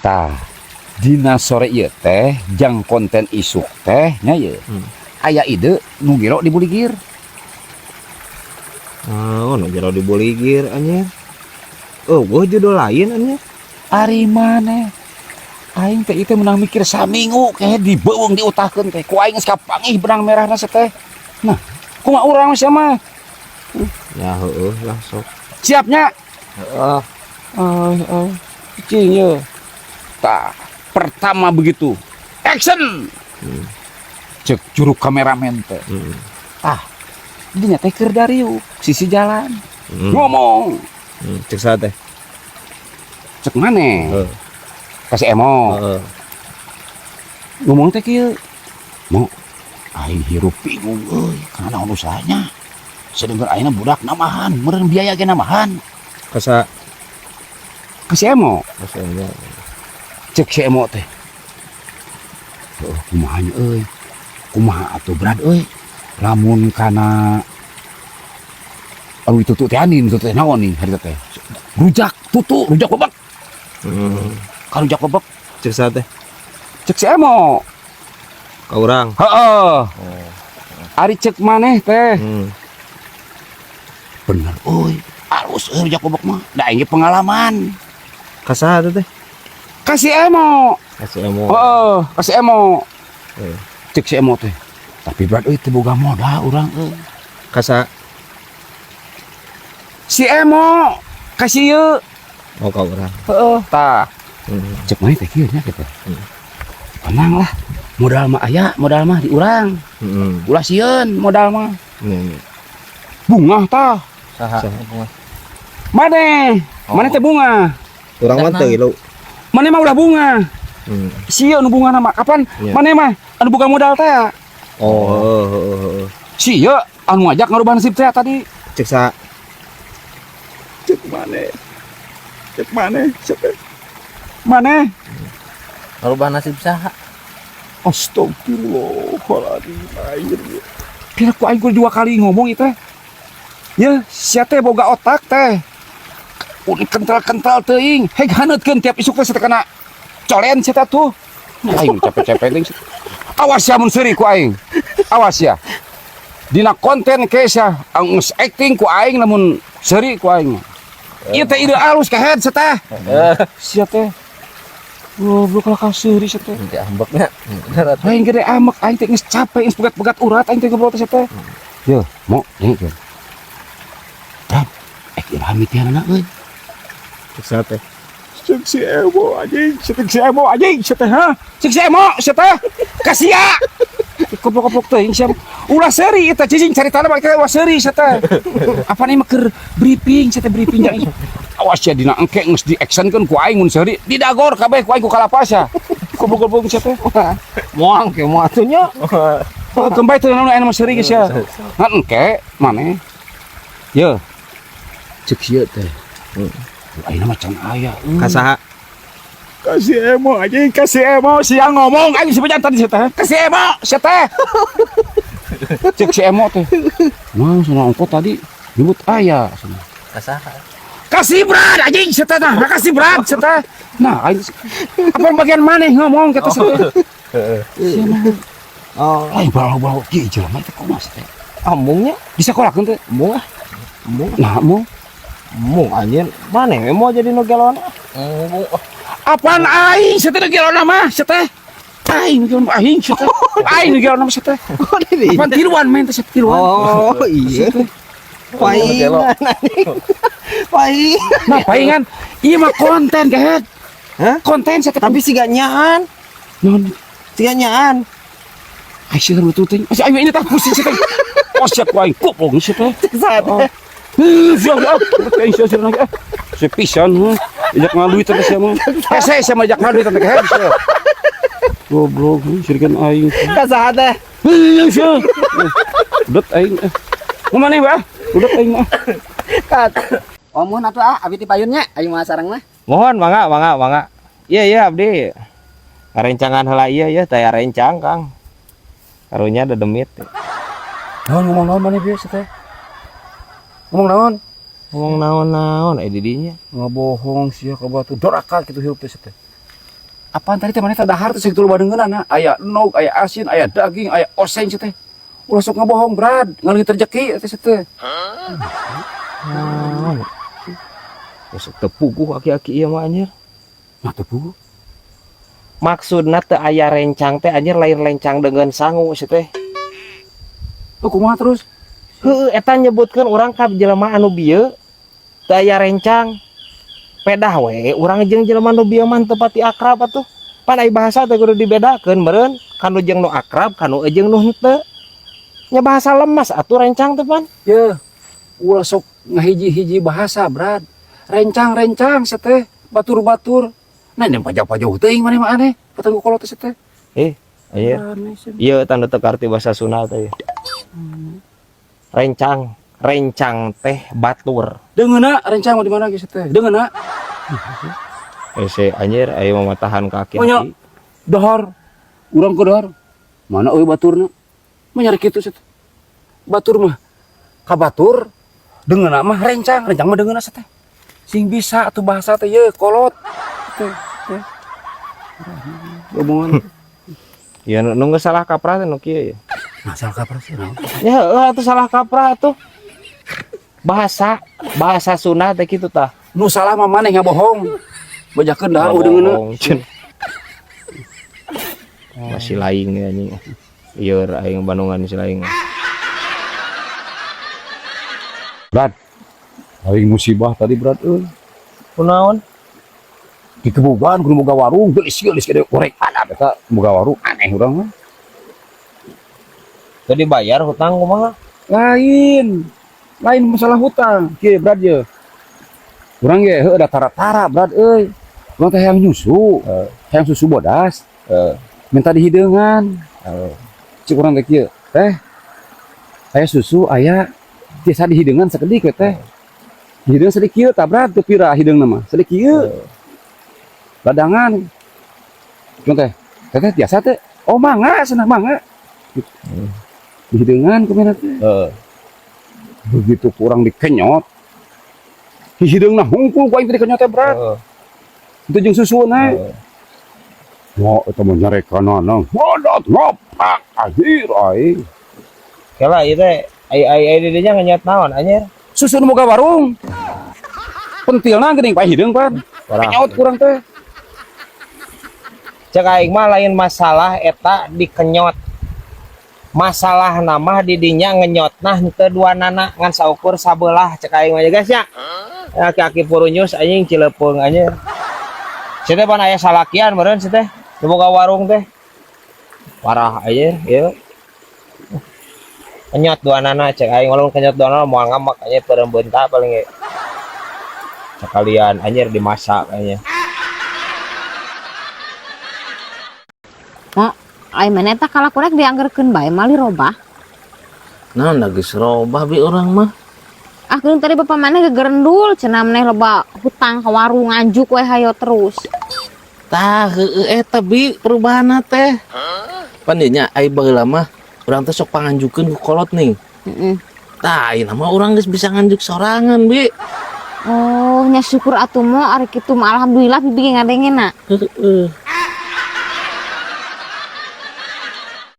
Tah, dina sore ieu teh jang konten isuk teh nya ieu. Aya ide nu gelo di Buligir. Oh, nu gelo di Buligir anjir. Oh, gua judul lain anjir. Ari maneh? Aing teh itu menang mikir saminggu kayak dibeuweung diutahkeun teh. Ku aing geus kapanggih benang merahna teh. Nah, kumaha urang mah? Ya heueuh lah sok. Siapnya? Heeh. Oh, oh. Cing ye. Tah, pertama begitu. Action. Cek juru kameramen teh. Tah, dinya teh keur dariuk sisi jalan. Ngomong. Cek saha teh? Cek maneh? Heeh. Kasih Emo. Heeh. Ngomong teh kieu. Mo, aing hirup bingung euy, kana naon usahanya. Sedengkeun ayeuna budak namahan, meureun biaya ge namahan. Kasa Kasih Emo. Kasih Emo. Cek si Emo teh. Oh, kumaha nya euy? Kumaha atuh Brad euy? Lamun kana anu ditutu teh anin, tutu teh naon nih harita teh? Rujak tutu, rujak bebek. Ka rujak bebek. Cek saha teh? Cek si Emo. Ka urang. Heeh. Oh. Ari cek maneh teh. Bener euy. Alus euy rujak bebek mah. Da aing ge pengalaman. Ka saha teh? Kasih Emo. Kasih Emo. Heeh, kasih Emo. Eh. Cek si Emo teh. Tapi Brad euy teu boga modal urang euy. Kasa Si Emo kasih ieu. Oh, ka urang. Heeh, tah. Cek maneh teh kieu nya kitu. Tenang lah. Modal mah aya, modal mah di urang. Ulah sieun modal mah. Bungah tah. Saha? Saha? Bunga. Maneh? Oh. Maneh teh bungah. Urang mah teu ilu. Maneh mah ulah bungah. Sieun nu bungah mah kapan? Iya. Maneh mah anu boga modal teh. Oh, heeh heeh heeh. Sia anu ngajak ngarubah nasib teh tadi. Cek saha? Cek maneh? Cek maneh? Cek maneh? Ngarubah nasib saha? Astagfirullahaladzim, anjir. Kira ku aing kudu dua kali ngomong itu teh. Ya, sia teh boga otak teh. Udah kental-kental teuing, heg haneutkeun tiap isuk teh kena colen sia teh tuh. Nah, aing capek-capek teuing. Awas ya mun seuri ku aing. Awas ya. Dina konten ke sia geus acting ku aing lamun seuri ku aing. Ieu teh ide alus kehed sia teh. Sia teh. Goblok lah kaseuri sia teh. Nanti ambeknya. Bener atuh. Aing gede amek, aing teh geus capek, geus pegat-pegat urat aing teh ngobrol teh sia teh. Yo, mo, ini kan. Bram, eh ilham mitianana euy. Cek saha teh? Cek si Emo anjing, cek si Emo anjing, sia teh ha. Cek si Emo sia teh. Kasia. Goblok-goblok teuing sia. Ulah seuri eta cicing caritana mah ulah seuri sia teh. Apa nih mah keur briefing sia teh briefing nya. Awas ya dina engke geus di actionkeun ku aing mun seuri didagor kabeh ku aing ku kalapas ya. Goblok-goblok sia teh. Moal ke moal atuh nya. Oh, kembali teu naon aya mah seuri geus ya. Ngan engke maneh. Ye. Cek sia teh. Ayeuna mah can aya euy. Ka saha? Kasih Emo anjing, kasih Emo siang ngomong aing sebejan tadi sia teh. Kasih Emo sia teh. Cek si Emo teh. Nah, sana ongko tadi nyebut aya sana. Ka saha? Kasih Brad anjing sia teh nah, kasih Brad sia teh. Nah, aing apa bagian maneh ngomong kata sia teh. Sia mah. Oh, Lain balau-balau kieu jelema teh kumaha sia teh. Embung nya. Di sekolahkeun teh. Embung ah. Embung. Nah, mau Embung anjir. Maneh we mau jadi nu gelona? Embung. Oh, apaan aing sia teh nu gelona mah sia teh. Aing nu gelona aing sia teh. Aing nu gelona mah sia teh. Oh, di Apaan tiluan main teh sia tiluan. Oh, iya. Paingan anjing. Paingan. Nah, palingan ieu mah konten gehet. Hah? Konten sia teh. Tapi siga nyaan, non siga nyaan. Ai sia betul teh. Masih ayo ini tah pusing sia teh. Oh sia ku aing goblok sia teh. Cek saha teh? Oh. Sia ah, aing sia sia lagi ah. Sia pisan heuh. Ajak ngaduit teh sia mah. Hese sia mah ajak ngaduit teh gehet sia. Goblok, sirikan aing. Ka saha teh? Heuh sia. Udah aing. Mau maneh bah? Udah aing mah. Kat. Oh, muhun atuh ah, abi ti payun nya, ayo mah sareng mah. Mohon mangga mangga mangga. Iya iya abdi. Ngarencangan heula ieu ya taya rencang Kang. Karunya ada demit. Naon ngomong naon maneh bieu sia teh? Ngomong naon? Ngomong naon-naon eh didinya. Ngabohong sia ka batu doraka kitu hirup teh sia teh. Apaan tadi teh maneh teh dahar teh sakitu loba deungeunana? Aya endog, aya asin, aya daging, aya oseng sia teh. Ulah sok ngabohong, Brad. Ngaleungit rezeki teh sia teh. Naon? Geus teu puguh aki-aki ieu mah anjir. Nah, teu puguh. Maksudna teu aya rencang teh anjir, lain rencang dengan sangu sih teh. Oh, kumaha terus? Heueuh, eta nyebutkeun urang ka jelema anu bieu teu aya rencang. Pedah we urang jeung jelema nu bieu mah teu pati akrab atuh. Pan ai bahasa teh kudu dibedakeun meureun, kanu jeung nu akrab, kanu jeung nu henteu. Nya bahasa lemas atuh rencang teh pan. Ye, ulah sok ngahiji-hiji bahasa, Brad. Rencang-rencang sia teh, batur-batur. Nah, ini pajak-pajak teuing maneh mah aneh. Patang kolot teh sia teh. Eh, anjir. Aneh sia. Ieu tanda teu karti bahasa Sunda teh. Rencang, rencang teh batur. Deungeunna rencang mah di mana geus teh? Deungeunna. Ese anjir aya mamatahan kaki. Oh, nya. Dahar. Urang ke dahar. Mana euy baturna? Mah nyari kitu sia teh. Batur mah ka batur, deungeunna mah rencang, rencang mah deungeunna sia teh. Sing bisa atuh bahasa teh ye kolot. Teh, teh. Omongan. Ya nu geus salah kaprah teh nu kieu ya. Nah, salah kaprah sih naon? Ya heueuh atuh salah kaprah atuh. Bahasa bahasa Sunda teh kitu tah. Nu salah mah maneh ngabohong. Bajakeun dahar eueuh deungeunna. Ngabohong, cen. Masih lain ya anjing. Ieu aing Bandungan si lain. Brad. Aing musibah tadi, Brad euy. Kunaon? Di kebugan kudu boga warung, geulis geulis gede goreng ada eta boga warung aneh urang mah. Teu dibayar hutang kumaha? Lain. Lain masalah hutang. Kieu Brad ye. Urang ge heueuh da tara-tara, Brad euy. Urang teh hayang nyusu, hayang susu bodas. Minta dihideungan. Cik urang teh kieu, teh. Aya susu aya tiasa dihideungan sakedik we teh. Dihideungan sakedik kieu tah, Brad, teu pira hideungna mah. Sakedik kieu. Ladangan. Cuma teh, teh teh tiasa teh. Oh mangga cenah mangga. Dihideungan kumaha teh. Begitu kurang dikenyot. Hideungna hungkul ku aing teh dikenyot teh, Brad. Itu jeung susuna. Wah, eta mah nyarekanana. Wadat ngopak akhir aing. Kela ieu teh ai ai ai di dinya ngenyot naon anjir? Susu nu boga warung. Pentilna geuning pae hideung pan. Parah. Kenyot kurang teh. Cek aing mah lain masalah eta dikenyot. Masalah nama di dinya ngenyotna henteu dua nana ngan saukur sabelah cek aing mah guys ya. Aki-aki purunyus anjing cilepeung anjir. Sia teh pan aya salakian meureun sia teh. Nu boga warung teh. Parah anjir ieu. Kenyot dua nana cek aing walaupun kenyot dua nana moal ngamak anjir peureum beunta paling ge. Sekalian anjir dimasak anjir. Mo, ai mana eta kalakurek dianggerkeun bae mali robah. Naon da geus robah bi urang mah. Ah, geuning tadi bapak maneh gegerendul cenah maneh loba hutang ka warung nganjuk we hayo terus. Tah heueuh eta bi perubahanna teh. Pan dieu nya ai baheula mah urang teh sok panganjukeun ku kolot nih. Heeh. Tah ayeuna mah urang geus bisa nganjuk sorangan bi. Oh, nya syukur atuh mo ari kitu mah alhamdulillah bibi ge ngadengena. Heeh.